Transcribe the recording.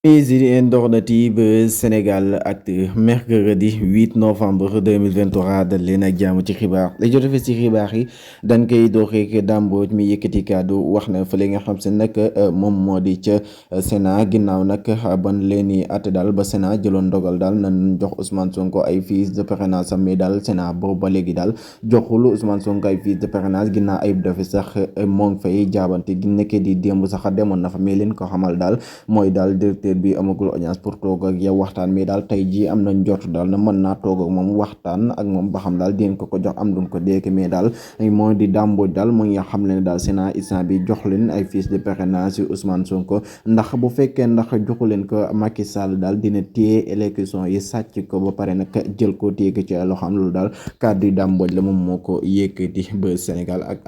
Internautes ba Sénégal Actu mercredi 8 novembre 2023 dal leen ak jàmm ci xibaar li jot a fës ci xibaar yi dañ koy doxee Dame Mbodj mi yëkkati kàddu wax na fële nga xam se nag moom moo di ca Sénat ginnaaw nag ban leen i at daal ba Sénat jëloon ndogal daal nañ jox Ousmane Sonko ay fiches de parrainage am mais daal Sénat boobu ba léegi daal joxul Ousmane Sonko ay fiches de parrainage ginnaaw ayib dafi sax moo ngi fay jaabante gi nekkee di démb sax demoon na fa mais leen ko xamal daal mooy daal directeur bi amagul audience pour toog ak yow waxtaan mais daal tey jii am nañ jot daal na mën naa toog ak moom waxtaan ak moom ba xam daal dinañ ko jox am duñ ko déek mais daal moo di Dame Mbodj daal mu ngi xam leen daal Sénat instant bi jox leen ay fiches de parrainage Ousmane Sonko ndax bu fekkee ndax joxu leen ko Macky Sall daal dina téye élection yi sàcc ko ba pare nag jël ko téye ko ci loxoom loolu daal kàddu Dame Mbodj la moom moo ko yëkkati ba Sénégal ak